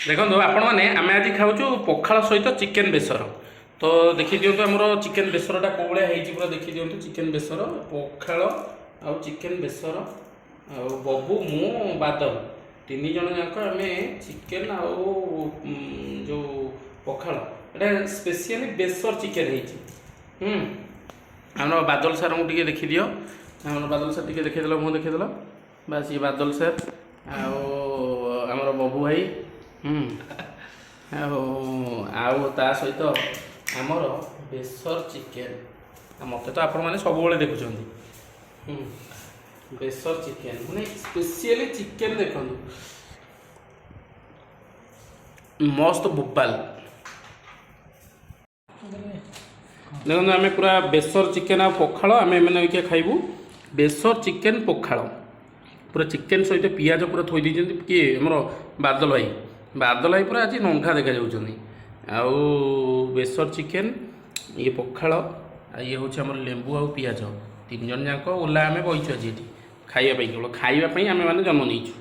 ଦେଖନ୍ତୁ ଆପଣମାନେ, ଆମେ ଆଜି ଖାଉଛୁ ପଖାଳ ସହିତ ଚିକେନ୍ ବେସର। ତ ଦେଖିଦିଅନ୍ତୁ, ଆମର ଚିକେନ୍ ବେସରଟା କେଉଁ ଭଳିଆ ହେଇଛି, ପୁରା ଦେଖିଦିଅନ୍ତୁ। ଚିକେନ୍ ବେସର, ପଖାଳ ଆଉ ଚିକେନ୍ ବେସର। ଆଉ ବବୁ, ମୁଁ, ବାଦଲ ତିନି ଜଣ ଯାକ ଆମେ ଚିକେନ୍ ଆଉ ଯେଉଁ ପଖାଳ, ଏଇଟା ସ୍ପେସିଆଲି ବେସର ଚିକେନ୍ ହେଇଛି। ଆମର ବାଦଲ ସାର୍ଙ୍କୁ ଟିକେ ଦେଖିଦିଅ। ଆମର ବାଦଲ ସାର୍ ଟିକେ ଦେଖେଇଦେଲ, ମୁଁ ଦେଖେଇଦେଲ। ବାସ୍, ଇଏ ବାଦଲ ସାର୍ ଆଉ ଆମର ବବୁ ଭାଇ। ଆଉ ଆଉ ତା ସହିତ ଆମର ବେସର ଚିକେନ୍। ମୋତେ ତ ଆପଣମାନେ ସବୁବେଳେ ଦେଖୁଛନ୍ତି। ବେସର ଚିକେନ୍ ମାନେ ସ୍ପେସିଆଲି ଚିକେନ୍ ଦେଖନ୍ତୁ, ମସ୍ତ ବୋବାଲ। ଦେଖନ୍ତୁ, ଆମେ ପୁରା ବେସର ଚିକେନ୍ ଆଉ ପଖାଳ ଆମେ ଏମାନେ ଅଇକା ଖାଇବୁ। ବେସର ଚିକେନ୍ ପଖାଳ, ପୁରା ଚିକେନ୍ ସହିତ ପିଆଜ ପୁରା ଥୋଇ ଦେଇଛନ୍ତି। କିଏ? ଆମର ବାଦଲ ଭାଇ। ବାଦଲ ଭାଇ ପୁରା ଆଜି ନଙ୍ଘା ଦେଖାଯାଉଛନ୍ତି। ଆଉ ବେସର ଚିକେନ୍, ଇଏ ପଖାଳ, ଆଉ ଇଏ ହେଉଛି ଆମର ଲେମ୍ବୁ ଆଉ ପିଆଜ। ତିନି ଜଣ ଯାକ ଓଲା ଆମେ ବଇଛୁ ଆଜି ଏଠି ଖାଇବା ପାଇଁ। କେବଳ ଖାଇବା ପାଇଁ ଆମେମାନେ ଜନ୍ମ ନେଇଛୁ।